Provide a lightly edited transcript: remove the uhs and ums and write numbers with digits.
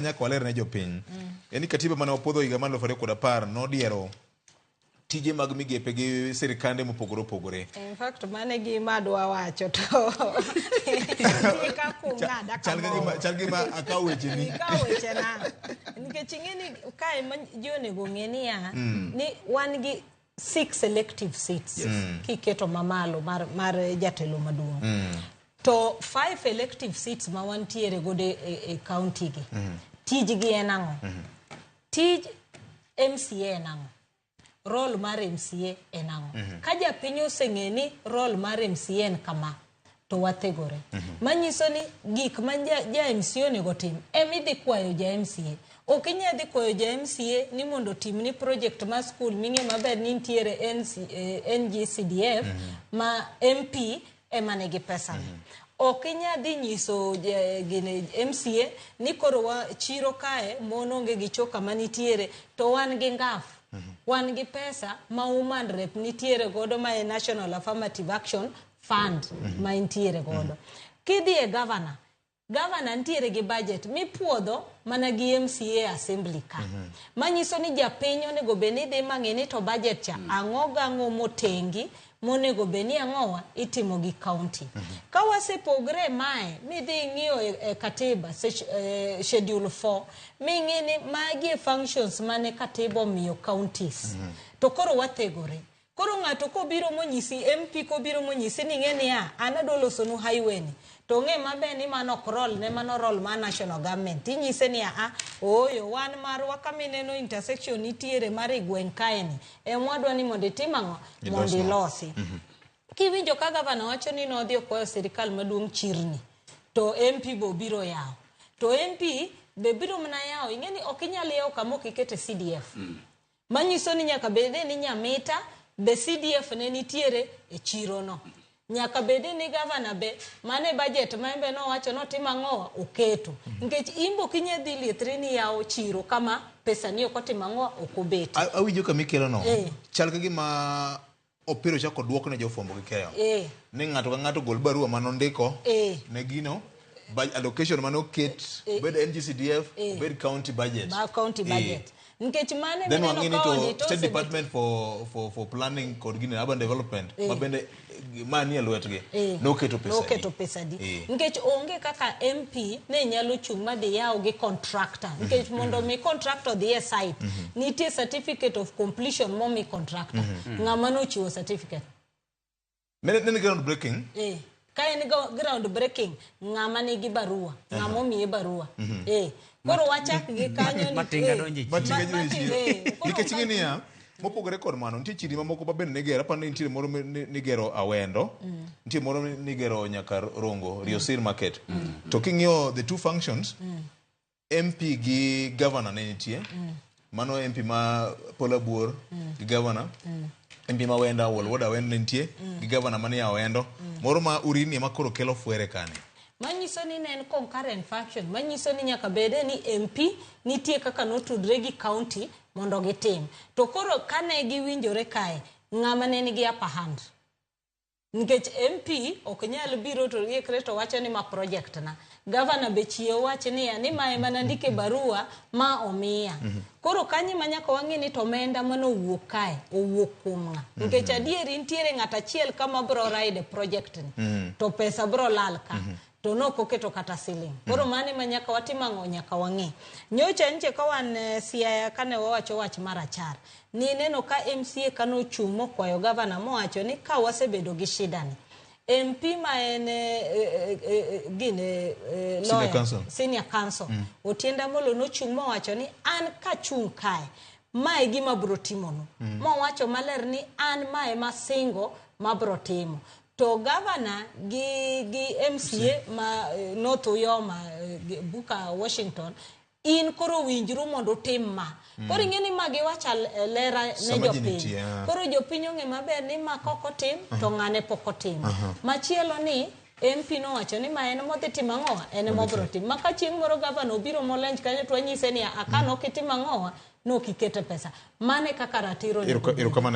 Nyaka waler ne jopiny en ni katiba mane wapuodho higa mar 2010 nodiero tije mag migepe gi sirikande mopogore opogore. In fact, mane gima adwa wacho to nitie kaka ung'ada Chal ka kamoro. chal gima akawo wecheni. Ikawo wechena. Nikech ing'e ni kae ma ji onego ong'e niya, ni wan gi six elective seats kiketo mamalo mar jatelo maduong'. To five elective seats ma wantiere godo e county gi, tijgi en ang'o? Tij MCA en ang'o? Role mar MCA en ang'o? Ka japiny oseng'e ni role mar MCA en kama, to wathegore. Manyiso ni gik ma ja MCA onego tim emidhi kwayo ja MCA. Ok inyal dhi kwayo ja MCA ni mondo otimni project mar school ming'e maber ni nitiere NC, NGCDF ma MP ema nigi pesa ni. Ok inyal dhi nyiso gine MCA ni koro wa chiro kae mon onge gi choka manitiere to wan gi ngaf. Wan gi pesa ma woman rep nitiere godo ma e National Affirmative Action Fund ma intiere godo. Kidhi e governor, governor nitiere gi budget mipuodho mana gi MCA assembly ka. Manyiso ni japiny onego bed ni dhi mang'e ni to budget cha ang'o gang'o motengi monego bed ni ang'owa itimo gi county. Ka wasepogre mae midhi ing'iyo e katiba schedule 4 ming'i ni magi e functions mane katiba omiyo counties. To koro wathegore. Koro ng'ato kobiro monyisi MP kobiro monyisi ni ng'e niya an adwa losonu highway ni to ng'e maber ni mano ok role ne mano role mar national government inyise ni a ooyo wan marwa kama ineno intersection nitiere mar i gweng' kae ni em wadwa ni mondo itim ang'o mondo ilosi. Kiwinjo ka gavana wacho ni nodhi okwayo sirikal maduong' chirni to MP be obiro yawo to MP be biro mana yawo ing'e ni ok inyal yawo kama ok ikete CDF. Manyiso ni nyaka bede ni Nyamita be CDF ne nitiere e chiro no. Nyaka bede ni gavana be mane budget ma embe nowacho notim ang'owa oketo. Nikech in be ok inyal dhi liethri ni yawo chiro kama pesa ni ok otimo ang'owa ok obete. Awinjo kama ikelo no. Chal ka gima opiro chako duok ne jofwambo gi keyo. Ni ng'ato ka ng'ato gol barua manondiko ne gino allocation mane oket obed NGCDF obed county budget. Ma county budget. Nikech mane Then mineno wang'e ni ka to audit State osebet- Department for Planning kod gini Urban Development ma bende ma nie lwetgi noketo pesa noketo pesa di. Nikech onge kaka MP ne nyalo chung' madhi yaw gi contractor. Nikech mondo mi contractor odhi e site, nitie certificate of completion momi contractor. Ng'ama nochiwo certificate? Nene ground breaking. Ka en ground breaking, ng'ama nigi barua, ng'ama omiye barua. Koro wachak gi kanyo ni Matinga donjo e chiro. Matinga donjo e chiro. Koro Nikech ing'e niya, mopogore kod mano, nitie chiri mamoko ma bende nigero, aparo ni nitiere moro nigero Awendo, nitie moro nigero nyaka Rongo, Riosir Market. To king'iyo the two functions, MP gi governor ne nitie. Mano MP ma Paul Abuor gi governor. MP ma Wenda, Wuol Wuod Awendo ne nitie, gi governor manie Awendo. Moro ma Urini ema koro kelo fwere kani. Manyiso ni ne en concurrent function, manyiso ni nyaka bede ni MP nitie kaka notudre gi county mondo gitim. To koro kane giwinjore kae, ng'ama ne nigi upper hand? Nikech MP ok nyal biro to giikre to wacho ni ma project na. Governor be chiew wach niya ni ma ema nandike barua ma omiya. Koro kanyo ema nyaka wang'i ni to omenda manowuok kae owuok kuom ng'a. Nikech adieri nitiere ng'at achiel kama bro ride project ni. To pesa bro lal ka. To nok oketo kata siling. Koro mano ema nyaka watim ang'o nyaka wang'i. Nyocha nche ka wan Siaya kane wawacho wach marachar. Ni neno ka MCA kanochung' mokwayo gavana mowacho ni ka wasebedo gi shida ni. MP ma en gine lawyer, counsel. Senior counsel. Otiende Amollo nochung' mowacho ni an kachung' kae mae gima bro timonu. Mowacho maler ni an mae masingo mabro timo. To gavana gi MCA ma North Uyoma, Buka Washington in koro winjru mondo utim ma. Koro ing'e ni ma giwacho lera ne Sama ji jopiny. nitie, ah. Koro jopiny ong'e maber ni ma kok otim to ng'ane pok otimo. Machielo ni MP nowacho ni ma en modhi timo ang'owa, en ema obiro timo. Ma ka chieng' moro gavana obiro molenj kanyo to wanyise ni aka nok itimo ang'owa, nok ikete pesa. Mane kaka ratiro onego bed. Erokamano.